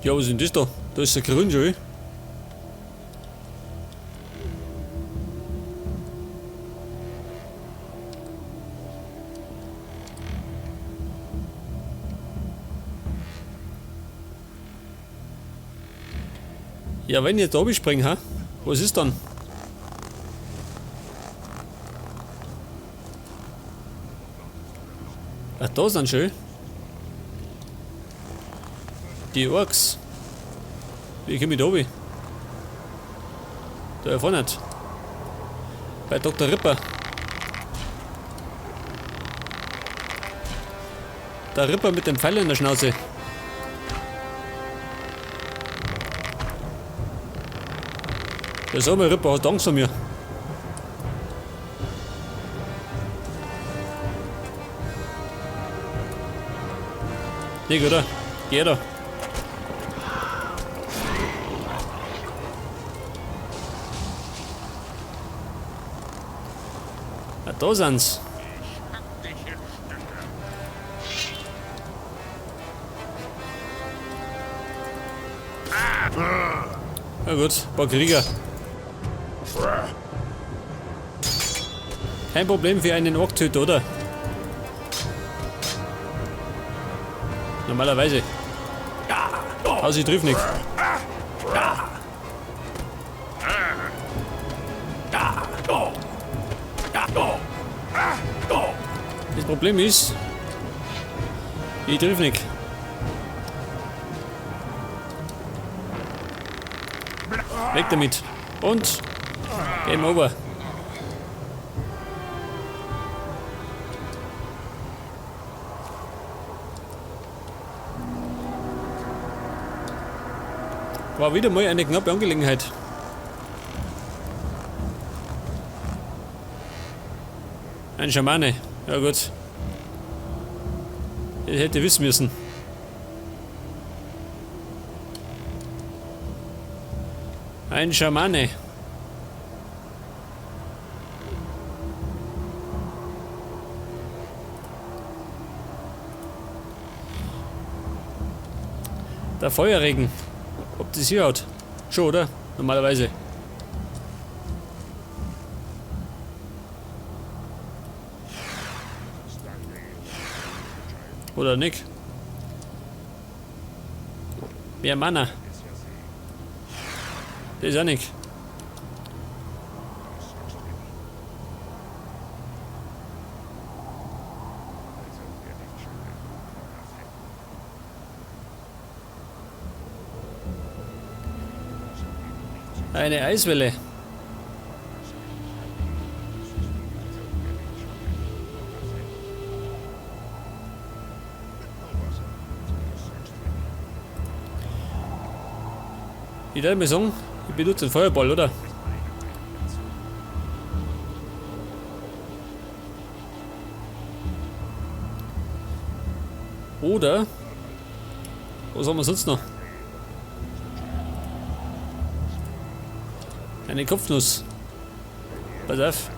Ja, was ist denn das da? Da ist der Grün schon. Ja, wenn ich jetzt da springe, ha? Was ist dann? Ach, da sind schön. Die Orks. Wie komme ich da runter? Da vorne nicht. Bei Dr. Ripper. Der Ripper mit dem Pfeil in der Schnauze. Der Sommer Ripper hat Angst vor mir. Nicht, oder? Geh da. Ah, da sind's. Na gut, ein paar Krieger. Kein Problem für einen Ork-Töter, oder? Normalerweise. Also ich triff nicht. Das Problem ist, ich triff nicht. Weg damit. Und Game over. War wieder mal eine knappe Angelegenheit. Ein Schamane. Ja gut. Ich hätte wissen müssen. Ein Schamane. Der Feuerregen. Ob das hier haut? Schon, oder? Normalerweise. Oder nicht? Mehr Mana. Das ist auch nicht. Eine Eiswelle. Ich werde mir sagen, ich benutze den Feuerball, oder? Oder? Was haben wir sonst noch? Eine Kopfnuss. Pass auf.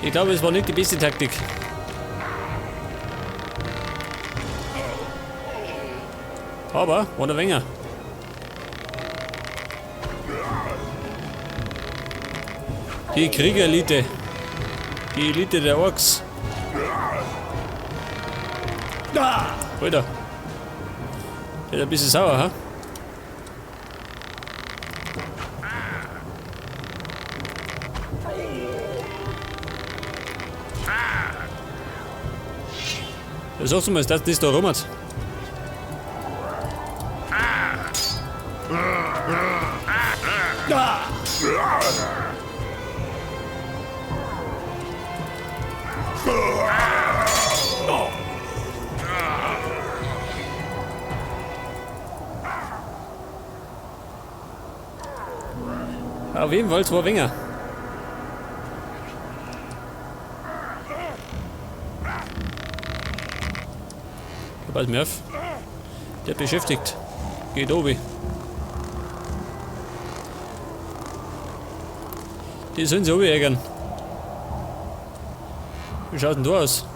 Ich glaube, es war nicht die beste Taktik. Aber war der Wenger. Die Kriegerelite. Die Elite der Orks. Alter. Der ist ein bisschen sauer, ha? Ja, sagst du mal, ist das das da rum hat? Auf jeden Fall zwei Winger. Pass mir auf. Der beschäftigt. Geht obi. Die sollen sich obi ärgern. Wie schaut denn du aus?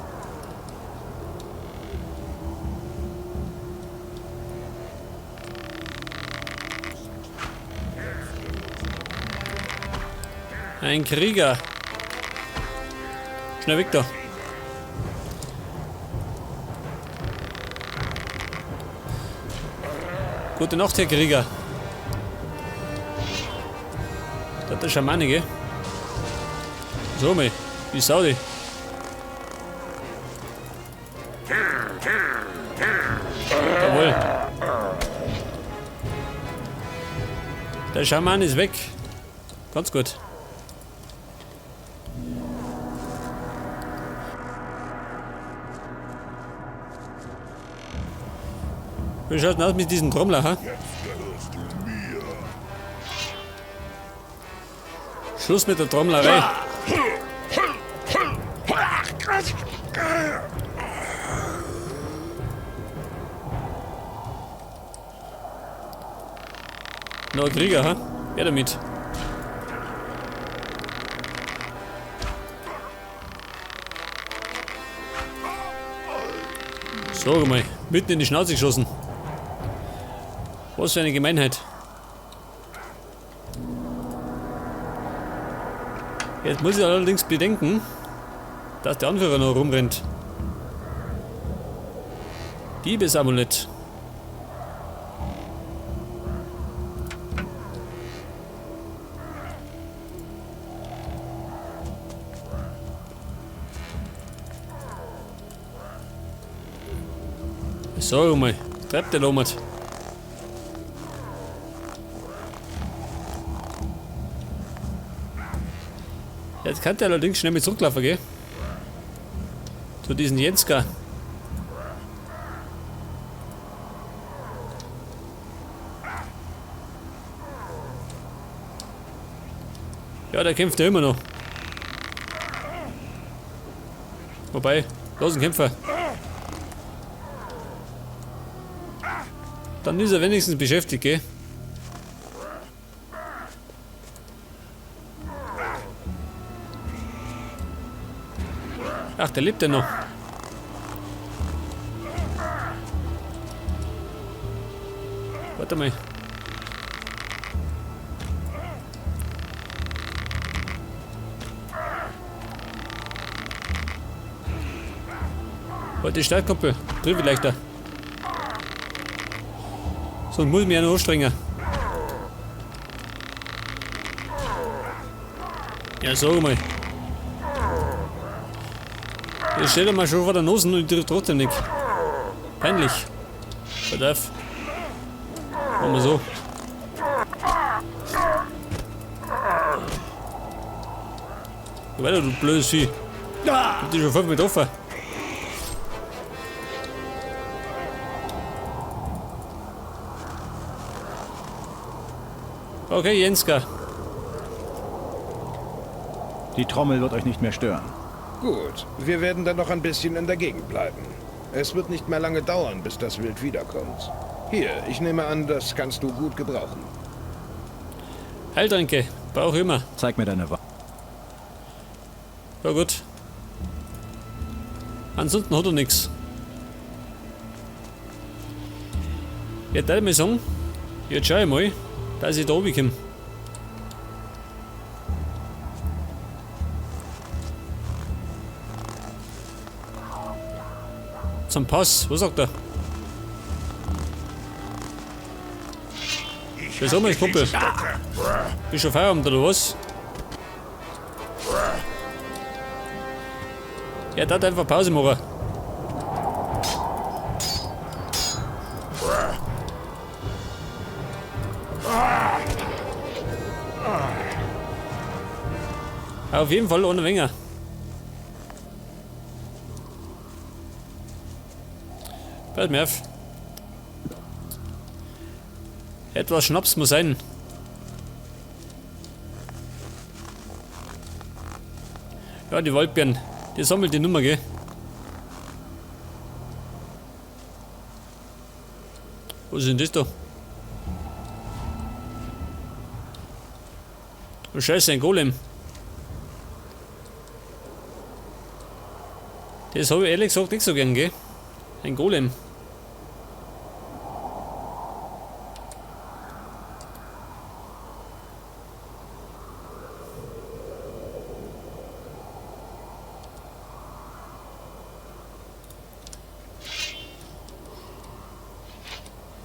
Ein Krieger. Schnell weg da. Gute Nacht, Herr Krieger. Das ist der Schamane, gell? So, mei. Wie Saudi. Jawohl. Der Schaman ist weg. Ganz gut. Wie schaut denn aus mit diesem Trommler, ha? Schluss mit der Trommlerei. Noch ein Krieger, ha? Wer damit? So, mal, mitten in die Schnauze geschossen. Was für eine Gemeinheit. Jetzt muss ich allerdings bedenken, dass der Anführer noch rumrennt. Diebesamulett. So, mal, treibt der Lomert. Jetzt kann der allerdings schnell mit zurücklaufen, gell? Zu diesen Jenska. Ja, der kämpft ja immer noch. Wobei, los ein Kämpfer. Dann ist er wenigstens beschäftigt, gell? Ach, der lebt ja noch. Warte mal. Warte, stark, Kumpel. Triff leichter. Sonst muss ich mich ja noch anstrengen. Ja, sag mal. Ich stell dir mal schon vor der Nase und ich treffe trotzdem nicht. Peinlich. Pass auf. Machen wir so. Geh weiter, du blödes Vieh. Ich hab dich schon 5 getroffen. Okay, Jenska. Die Trommel wird euch nicht mehr stören. Gut, wir werden dann noch ein bisschen in der Gegend bleiben. Es wird nicht mehr lange dauern, bis das Wild wiederkommt. Hier, ich nehme an, das kannst du gut gebrauchen. Heiltränke, brauch ich immer. Zeig mir deine Waffe. Ja gut. Ansonsten hat er nix. Jetzt darf ich mal sagen, jetzt schau ich mal, dass ich da oben komme. Zum Pass, was sagt er? Was haben wir, Kumpel? Bist schon Feierabend oder was? Ja, da hat einfach Pause machen. Auf jeden Fall ohne Wenger. Pass mir auf. Etwas Schnaps muss sein. Ja, die Waldbeeren. Die sammelt die Nummer, gell? Was ist denn das da? Oh Scheiße, ein Golem. Das habe ich ehrlich gesagt nicht so gern, gell? Ein Golem.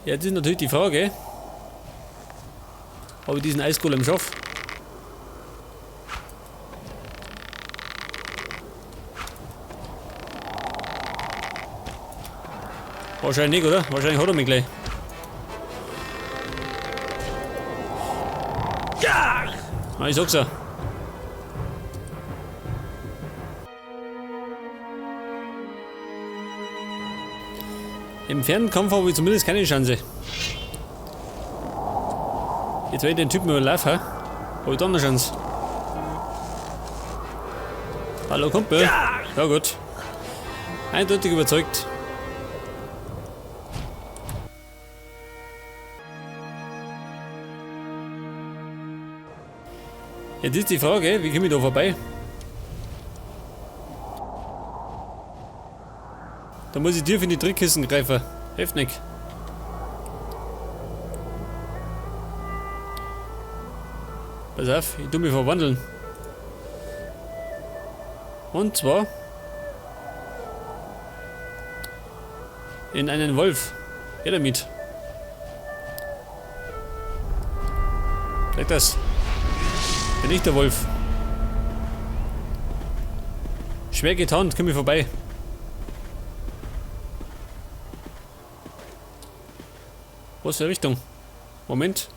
Ja, jetzt ist natürlich die Frage, ob ich diesen Eisgolem schaffe. Wahrscheinlich nicht, oder? Wahrscheinlich hat er mich gleich. Ah, ich sag's ja. Im Fernkampf habe ich zumindest keine Chance. Jetzt werde ich den Typen überlaufen. Habe ich dann eine Chance? Hallo Kumpel. Ja gut. Eindeutig überzeugt. Jetzt ist die Frage, wie komme ich da vorbei? Da muss ich tief in die Trickkisten greifen. Hilft nicht. Pass auf, ich tu mich verwandeln. Und zwar in einen Wolf. Geh damit. Sag das. Bin ich der Wolf. Schwer getarnt, komm ich vorbei. Was für Richtung? Moment.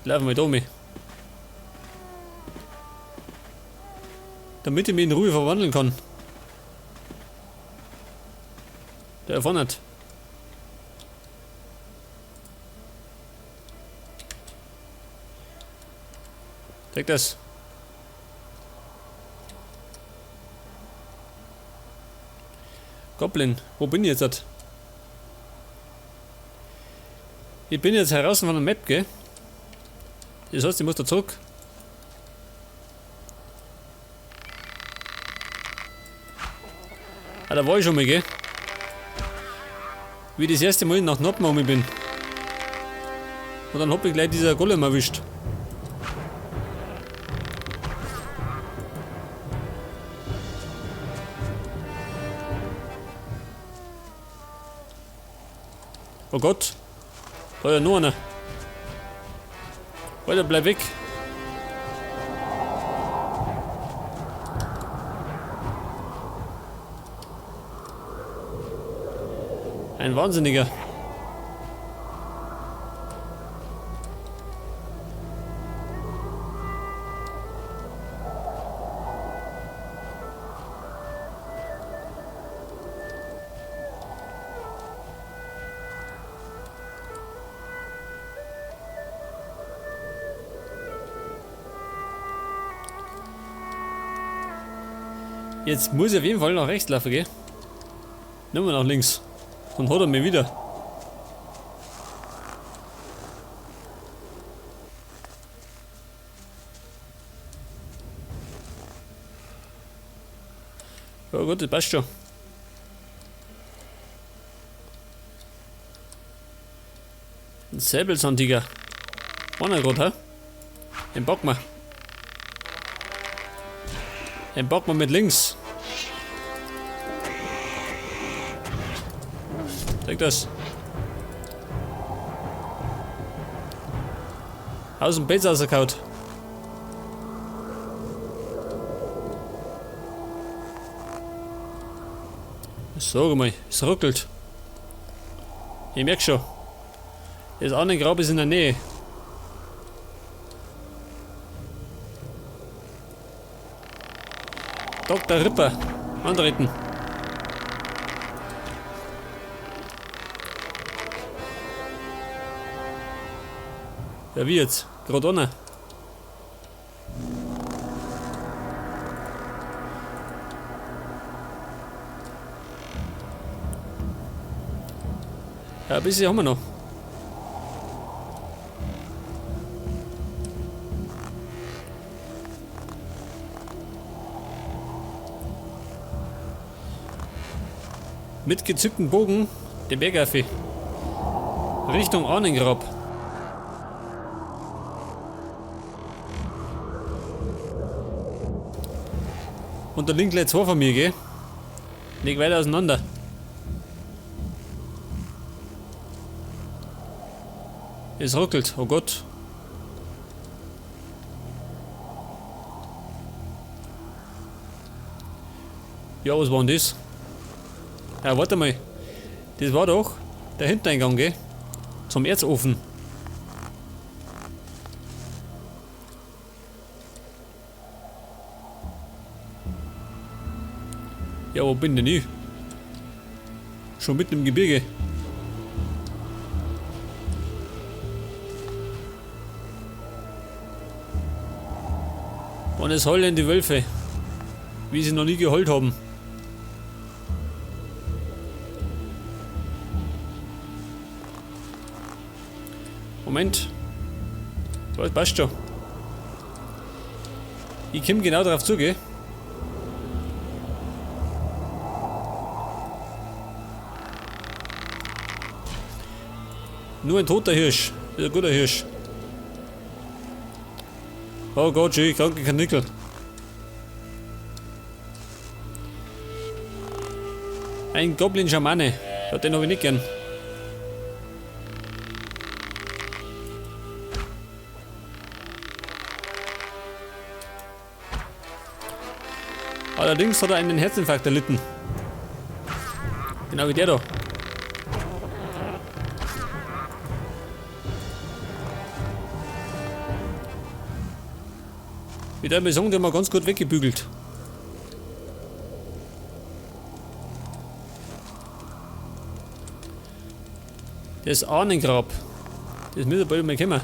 Laufen wir da mit. Damit ich mich in Ruhe verwandeln kann. Der vorne hat. Zeig das. Goblin, wo bin ich jetzt? Ich bin jetzt heraus von der Map, gell? Das heißt, ich muss da zurück. Ah, da war ich schon mal, gell? Wie ich das erste Mal nach Noppenhome bin. Und dann hab ich gleich dieser Golem erwischt. Oh Gott, da ist ja nur einer. Alter, bleib weg. Ein Wahnsinniger. Jetzt muss ich auf jeden Fall nach rechts laufen, gell? Nicht mehr nach links. Dann hat er mich wieder. Ja gut, das passt schon. Ein Säbelzahntiger. Einer grad, hä? Den packen wir. Den packen wir mit links. Zeig das. Aus dem Bett rausgehauen. Sag mal, es ruckelt. Ich merk schon. Das andere Grab ist in der Nähe. Doktor Ripper. Antreten. Ja, wie jetzt? Gerade einer. Ja, ein bisschen haben wir noch. Mit gezücktem Bogen den Berg auf. Richtung Ahnengrab. Und da liegen gleich zwei von mir, gell? Nicht weit auseinander. Es ruckelt, oh Gott. Ja, was war denn das? Ja, warte mal. Das war doch der Hintereingang, gell? Zum Erzofen. Ja, wo bin denn ich? Schon mitten im Gebirge. Und es heulen die Wölfe, wie sie noch nie geheult haben. Moment. Das passt schon. Ich komm genau darauf zu, gell? Nur ein toter Hirsch. Ist ein guter Hirsch. Oh Gott, schön, kranke Kanickel. Ein Goblin-Schamane. Ja, den hab ich nicht gern. Allerdings hat er einen Herzinfarkt erlitten. Genau wie der da. Ich würde mal sagen, die haben wir ganz gut weggebügelt. Das Ahnengrab. Das müssen wir bald mal kommen.